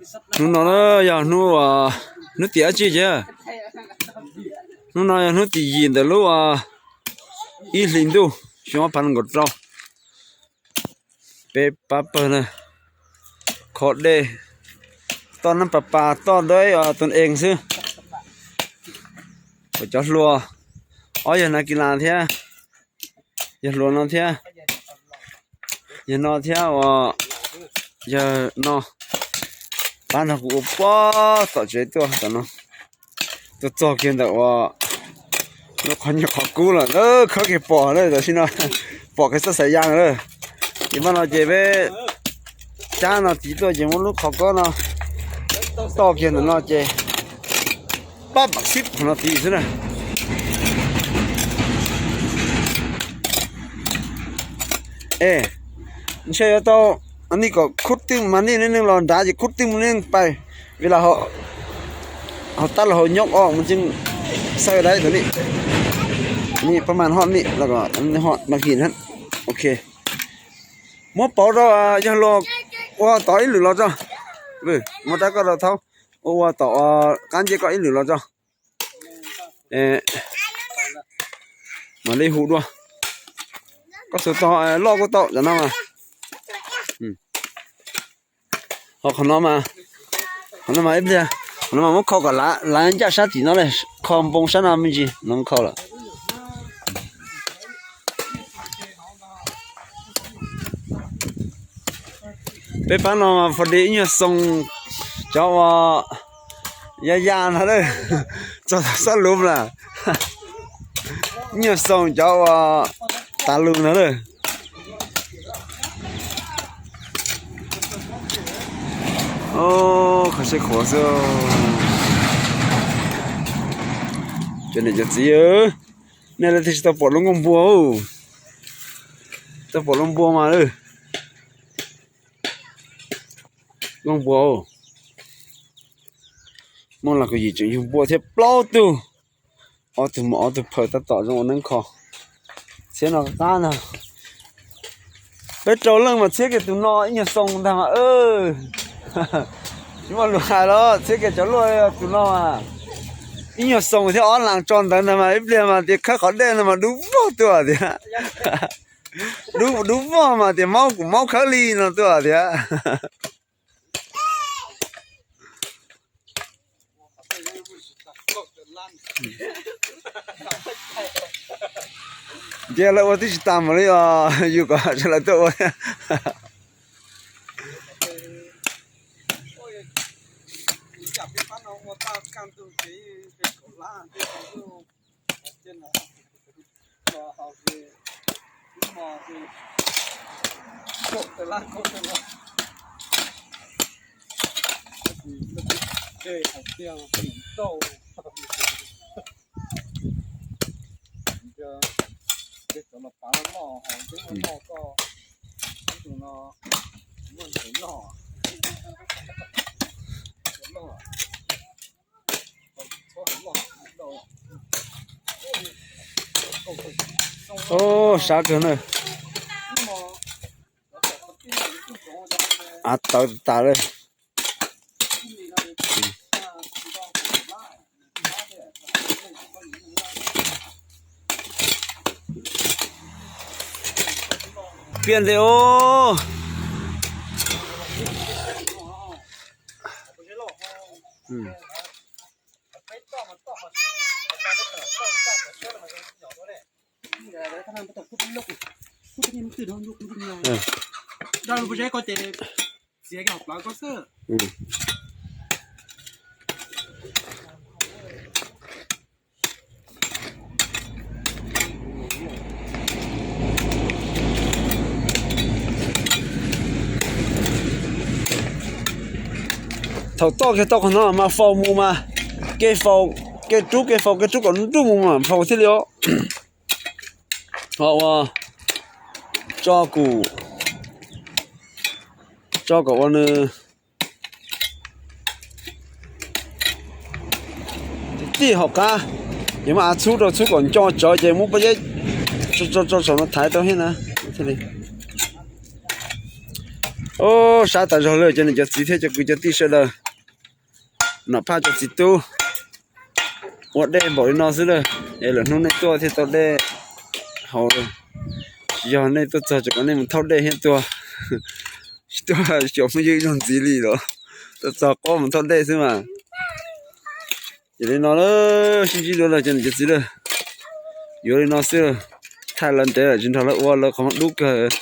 Hnub no yog hnub, hnub tim dab tsi ces, hnub no yog hnub tim yim ntawm lub ib hlis ntuj xyoo ob phav nees nkaum rau. Peb pab pawg na, kho dej, toj nab pas pas toj dawb tus ees xwb. Cov hluas, ob yawg nas kis las thiab, yawg hluas no thiab, yawg no thiab uas yawg no, pab nrog kuv ua pab tom tsev tuaj tom no, tuaj txog kiag ntawm uas lub qhov nyuag qhov kub lawm, khawb kiag pom lawm tam sim no, pom kiag txoj xaim ya lawm. Ces pab no ces peb cab no tiv tuaj ces muab lub qhov kob no toj kiag ntawm no ces pab mam xib qhov no tiv xwb na. Es ntshe yuav tau nej kom khub twj mas nej neej los nrad ces khub twj mus nej pais, vim las hauv tab los hauv nyob os mus tseem xaw dai tus nej, nej pab mas hoj nej los hoj mas kis na. Ok, muab pauv rau yawg hluas ua tod ib lwm los tso. Muab rab koj rau thaub ua ua tom qab ncej koj ib lwm los tso. Mam li hu dua. Koj xav tog loj kuj tau cov no mas. Ho qhov no mas, qhov no mas ib pliag, qhov no mas muab kho kom lav ncaj sab tim no, kho npoo sab no me ntsis no muab kho lawm. Peb pab no mas fo di ib nyuag xoo cov uas ya ya no, txog xob lub lawm, ib nyuag xoo cov uas tas lus no lawm. Qhov seb qhuav xwb. Cov niam cov txiv, nej lawv twb tsis tau pom lub nkuaj npua, tau pom lub npua mas, nkuaj npua, muaj los kuv yim tseem yug npua thiab plaub tug, ob tug muam ob tug phaw tab tom zoo ua neeb kho. Txhiab no qab ntag. Peb rau leej mas txhiab kiag tus no ib nyuag xoo ntag mas, tsis muaj lus hais los txhiab kiag cov luaj tus no mas. Ib nyuag xoo thiab ob las tso ntawd ntag mas ib pliag mas tias khawb qhov dej no mas dub vog tuaj tiag. Dub vog mas tias maub kuv maub khawb li no tuaj tiag. Nce lawv ua twb tsis tas mus li os, yus kom lawv tuaj ua thiab. Sab kawg na. Av tawv tas lawm. Piaj ntev os. Thaum toj kiag tau qhov no mas faus mus mas, kev faus kev rub, kev faus kev rub kom nruj mus mas faus thiaj li os. Ho ua tso kuv, tso kom ua nws tij hauv qab, ces muab av txhub rau, txhub kom nco tsawv ces muab pob zeb tso saum no thaiv rau thiab na. Ob, sab tas zog lawm cov niam cov txiv thiab cov kwv cov tij sawv daws. Nom Phaj cov txiv tub ua dej npaum li no xwb lawm, es lwm hnub nej tuaj thiaj tau dej haus. Tsis yog nej tuaj txog tseem kom nej mus thauj dej thiab tuag, tsis tuaj xyuas phooj ywg ib zaug ntxiv li los, tuaj txog qob mus thauj dej xwb mas. Ces li no lawm, sib ntsib dua lawm cov niam cov txiv lawm. Yuav li no xwb, thaij lawv ntev lawm tsis nrog lawv ua, lawv qhov muag dub kawg.